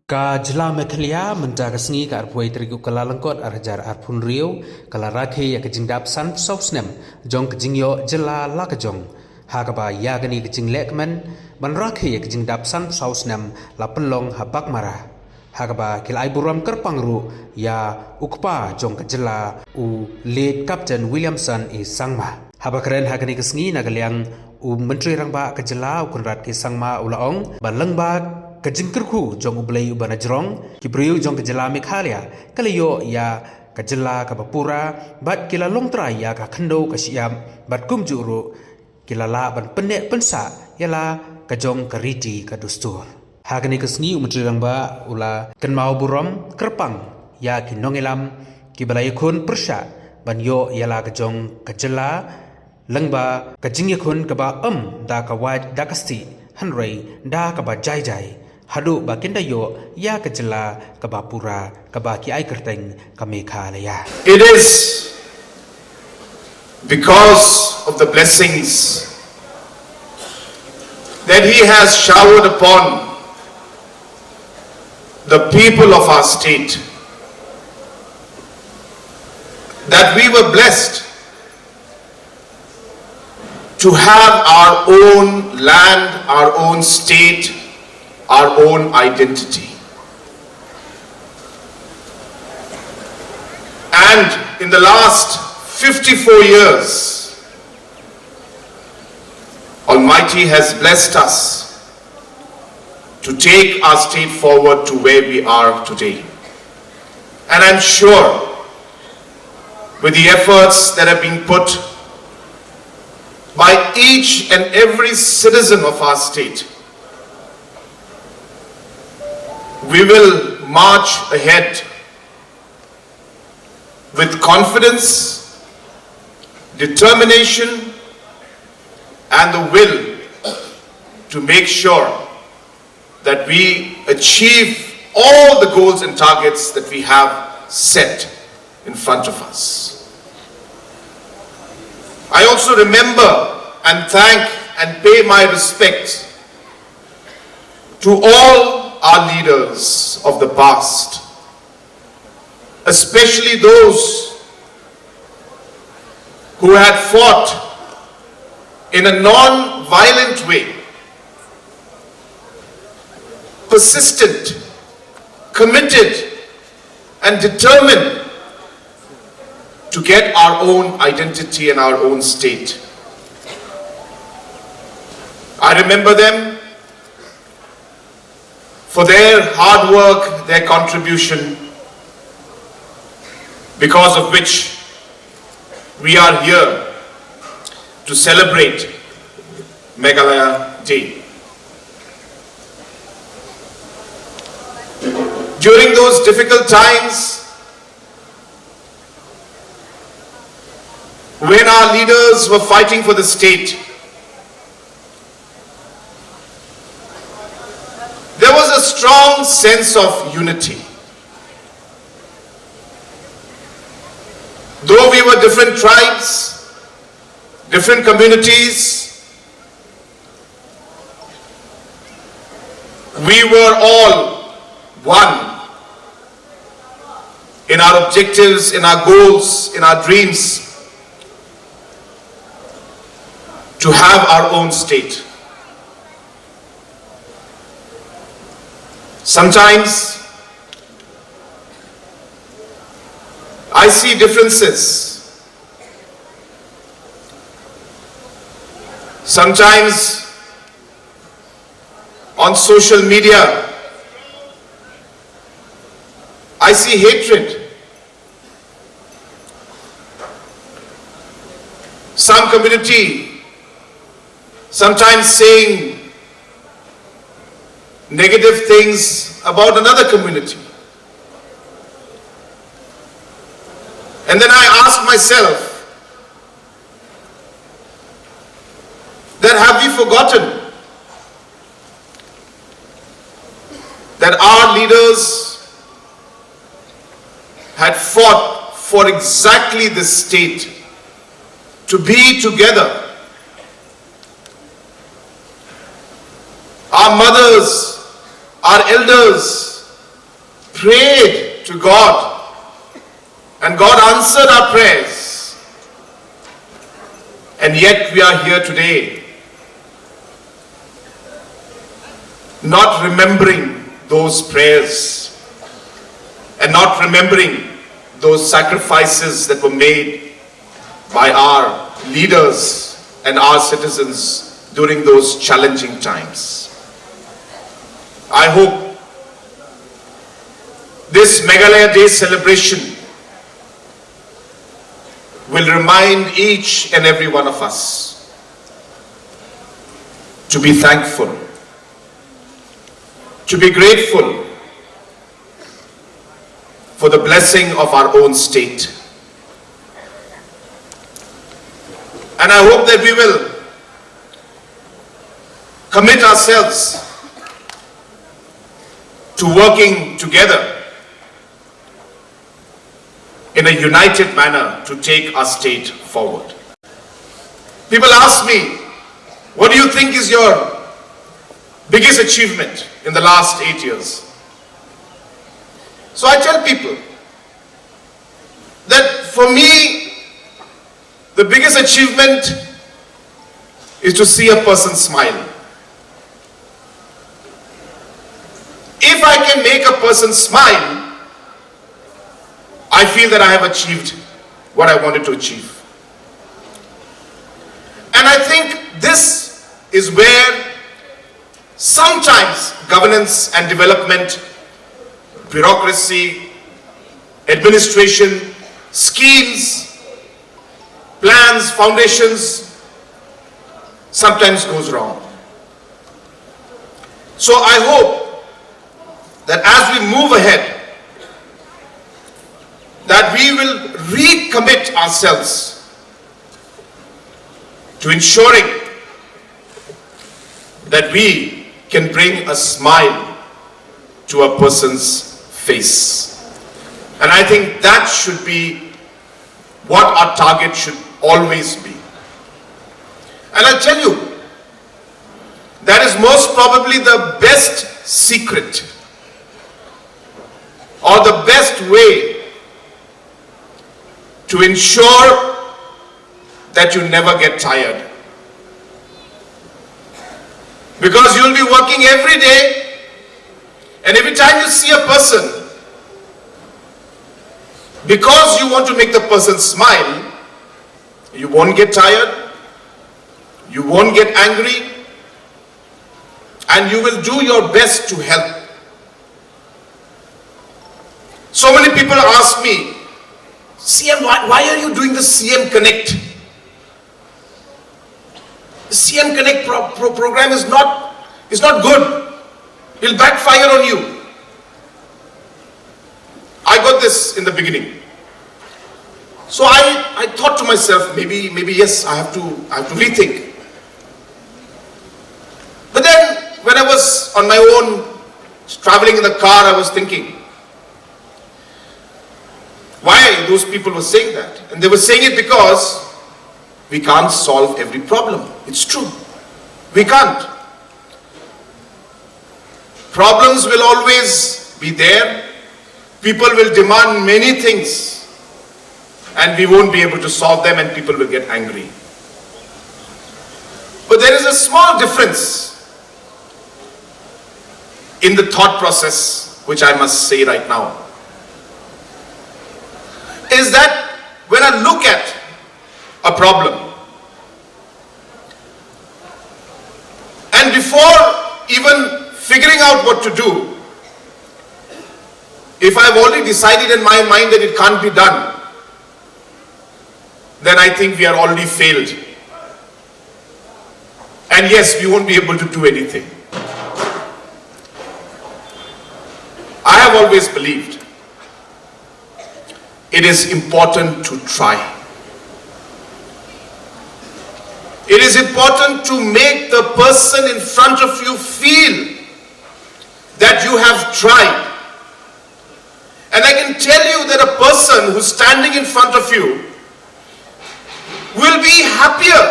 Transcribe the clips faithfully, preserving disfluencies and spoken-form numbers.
Ka jylla Meghalaya mynta ka sngi ka arphew tarik u Kyllalyngkot ar hajar arphew hynriew ka la rakhe ïa ka jingdap san phew saw snem jong ka jingïoh jylla la ka jong, ha kaba ïa kane ka jingleh kmen ban rakhe ïa ka jingdap san phew saw snem la pynlong ha Baghmara, ha kaba ki la ai burom kyrpang ruh ïa u kpa jong ka jylla, u Late Captain Williamson A Sangma. Haba kren ha kane ka sngi na ka liang u Myntri Rangbah ka jylla, u Conrad K Sangma, u la ong ba lyngba ka jingkyrkhu jong U Blei uba na jrong, ki briew jong ka jylla Meghalaya ka la ïoh ïa ka jylla kaba pura bad ki la long trai ïa ka khyndew ka shyiap bad kumjuh ruh ki la lah ban pynneh pynsah ïa la ka jong ka riti ka dustur. Ha kane ka sngi u Myntri Rangbah u la kynmaw burom kyrpang ïa ki nongïalam kiba la ïakhun pyrshah ban ïoh ïa la ka jong ka jylla lyngba ka jingïakhun kaba ym da ka wait da ka stieh, hynrei da kaba jai jai, haduh ba kin da ïoh ïa ka jylla kaba pura kaba ki ai kyrteng ka Meghalaya. It is because of the blessings that He has showered upon the people of our state that we were blessed to have our own land, our own state, our own identity. And in the last fifty-four years, Almighty has blessed us to take our state forward to where we are today. And I'm sure with the efforts that have been put by each and every citizen of our state, we will march ahead with confidence, determination, and the will to make sure that we achieve all the goals and targets that we have set in front of us. I also remember and thank and pay my respect to all our leaders of the past, especially those who had fought in a non-violent way, persistent, committed, and determined to get our own identity and our own state. I remember them for their hard work, their contribution, because of which we are here to celebrate Meghalaya Day. During those difficult times, when our leaders were fighting for the state, there was a strong sense of unity. Though we were different tribes, different communities, we were all one in our objectives, in our goals, in our dreams to have our own state. Sometimes I see differences. Sometimes on social media, I see hatred. Some community sometimes saying negative things about another community. And then I ask myself, that have we forgotten that our leaders had fought for exactly this state, to be together? Our mothers, our elders, prayed to God, and God answered our prayers. And yet we are here today, not remembering those prayers and not remembering those sacrifices that were made by our leaders and our citizens during those challenging times. I hope this Meghalaya Day celebration will remind each and every one of us to be thankful, to be grateful for the blessing of our own state. And I hope that we will commit ourselves to working together in a united manner to take our state forward. People ask me, "What do you think is your biggest achievement in the last eight years?" So I tell people that for me, the biggest achievement is to see a person smile. If I can make a person smile, I feel that I have achieved what I wanted to achieve. And I think this is where sometimes governance and development, bureaucracy, administration, schemes, plans, foundations sometimes goes wrong. So I hope that as we move ahead, that we will recommit ourselves to ensuring that we can bring a smile to a person's face. And I think that should be what our target should always be. And I'll tell you, that is most probably the best secret or the best way to ensure that you never get tired. Because you'll be working every day, and every time you see a person, because you want to make the person smile, you won't get tired, you won't get angry, and you will do your best to help. So many people ask me, "C M, why, why are you doing the C M Connect? The C M Connect pro- pro- program is not, is not good. It'll backfire on you." I got this in the beginning. So I, I thought to myself, "Maybe, maybe yes, I have to, I have to rethink." But then when I was on my own, traveling in the car, I was thinking, why those people were saying that? And they were saying it because we can't solve every problem. It's true. We can't. Problems will always be there. People will demand many things, and we won't be able to solve them, and people will get angry. But there is a small difference in the thought process, which I must say right now, is that when I look at a problem, and before even figuring out what to do, if I've already decided in my mind that it can't be done, then I think we are already failed. And yes, we won't be able to do anything. I have always believed it is important to try. It is important to make the person in front of you feel that you have tried. And I can tell you that a person who's standing in front of you will be happier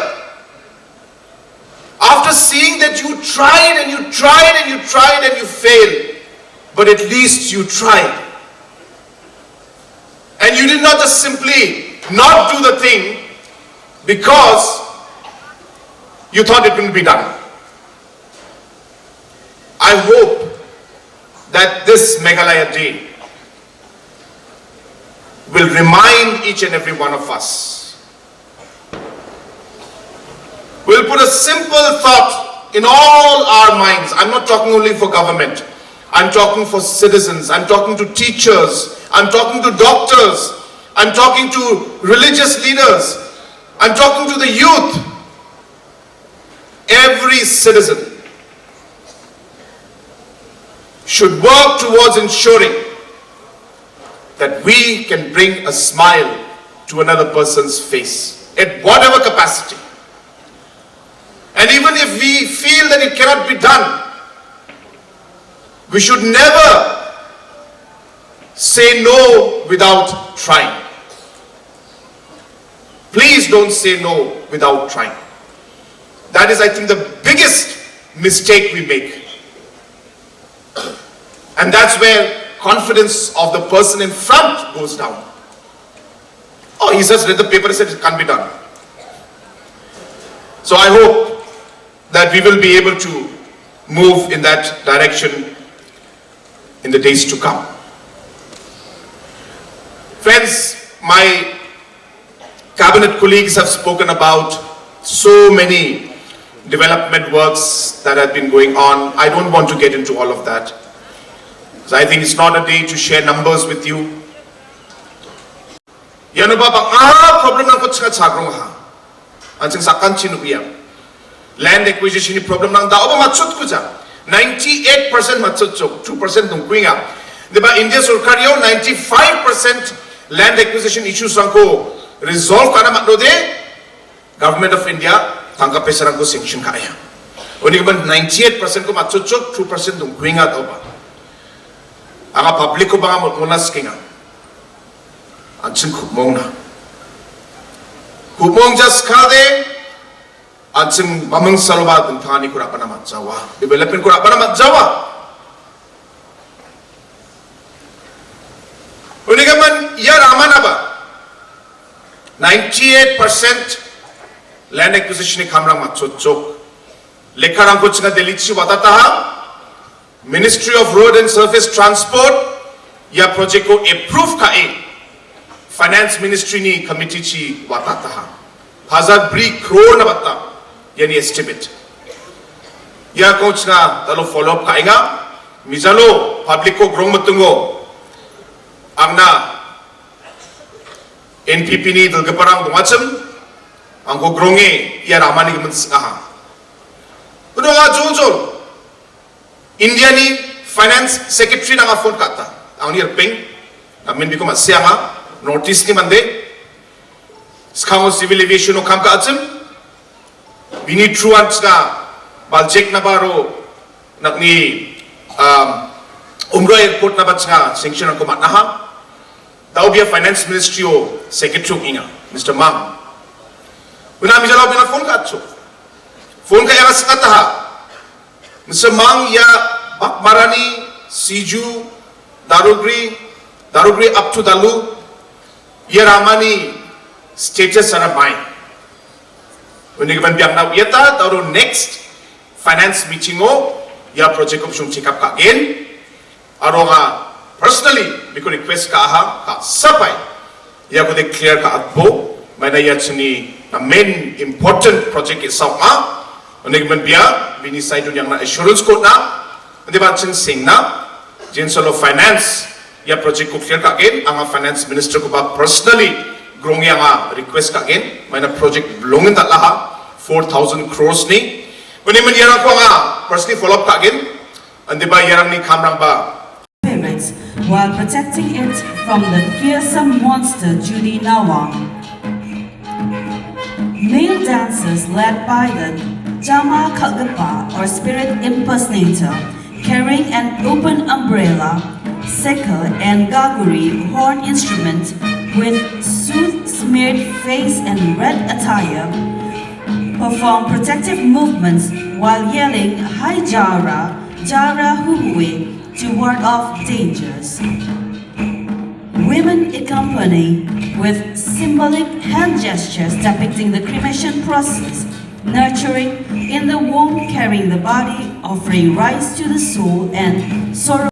after seeing that you tried and you tried and you tried and you failed. But at least you tried. And you did not just simply not do the thing because you thought it couldn't be done. I hope that this Meghalaya Day will remind each and every one of us. We'll put a simple thought in all our minds. I'm not talking only for government. I'm talking for citizens. I'm talking to teachers. I'm talking to doctors. I'm talking to religious leaders. I'm talking to the youth. Every citizen should work towards ensuring that we can bring a smile to another person's face at whatever capacity. And even if we feel that it cannot be done, we should never say no without trying. Please don't say no without trying. That is, I think, the biggest mistake we make. And that's where confidence of the person in front goes down. Oh, he just read the paper, he said it can't be done. So I hope that we will be able to move in that direction in the days to come. Friends, my cabinet colleagues have spoken about so many development works that have been going on. I don't want to get into all of that. So I think it's not a day to share numbers with you. Ïa no ba ba nga problem nang ko chinga chagrong ha. An ching sakan chin u ïa. Land acquisition ni problem nang da oba machut ku ja. Ninety-eight percent machut chok, two percent dong kuinga. Deba India sorkar yo ninety-five percent land acquisition issues rang ko resolve kana mat no de. Government of India tangka pesa rang ko sanction ka ïa. Oni ban ninety-eight percent ko machut chok, two percent dong kuinga da oba. Anga public ko banga mot monas kinga. An ching khupmong na. Khupmong jas khade. An ching mamang saloba dun thani kura pana mat jawa. Development kura pana mat jawa. Uni ka man ïa ramana ba. Ninety-eight percent land acquisition ni khamrang machut chok. Lekha rang ko chinga Delhi chi watata ha. Ministry of Road and Surface Transport, ïa project ko approve ka e. Finance Ministry ni committee chi watata ha. Hajar bri crore na bata, ïa ni estimate. Ïa ko chna talo follow up ka inga, mijalo public ko grong matungo. Angna N P P ni dul keparang dong achem, angko grong e, ïa ramani kemen sengaha. Udah ngajung jung. India ni Finance Secretary nanga phone kata. Ang ni erpeng. Amin biko mat sianga. North East ni mande. Skang o civil aviation o kam ka achim. Bini truan ska. Baljek na baro. Nak ni, um, Umroi Airport na bat ska. Sanction ko mat naha. Dau bia Finance Ministry o Secretary inga. Mister Mang. Una mi jalo bina phone ka acho. Phone ka ïa ska taha. Mister Mang ïa Bakmarani, Siju, Darugri, Darugri up to Dalu, ïa ramani status ara mai. Uni ka ban biang nau ïa ta, tau next finance meeting o, ïa project ko shung check up ka again. Aro nga personally, biko request ka aha, ka sapai. Ïa ko de clear ka atbo, maina ïa chini na main important project ki saw nga. Uni ka ban bia, bini sai dun yang na assurance ko na, uni ban ching sing na, jin solo finance, ïa project ko clear ka again, anga finance minister ko ba personally, grong ïa nga request ka again, maina project belongin ta laha, four thousand crores ni. Uni men ïa ko nga personally follow up ka again, ande ba ïa rang ni kamrang ba. Spirits while protecting it from the fearsome monster Judy Nawang. Male dancers led by the Jama Kagapa or spirit impersonator, carrying an open umbrella, sekar and gaguri horn instrument with soot smeared face and red attire, perform protective movements while yelling Hai Jara, Jara Huhui, To ward off dangers. Women accompany with symbolic hand gestures depicting the cremation process, nurturing in the womb, carrying the body, offering rice to the soul, and sorrow.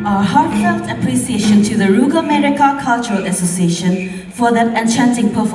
Our heartfelt appreciation to the Ruga America Cultural Association for that enchanting performance.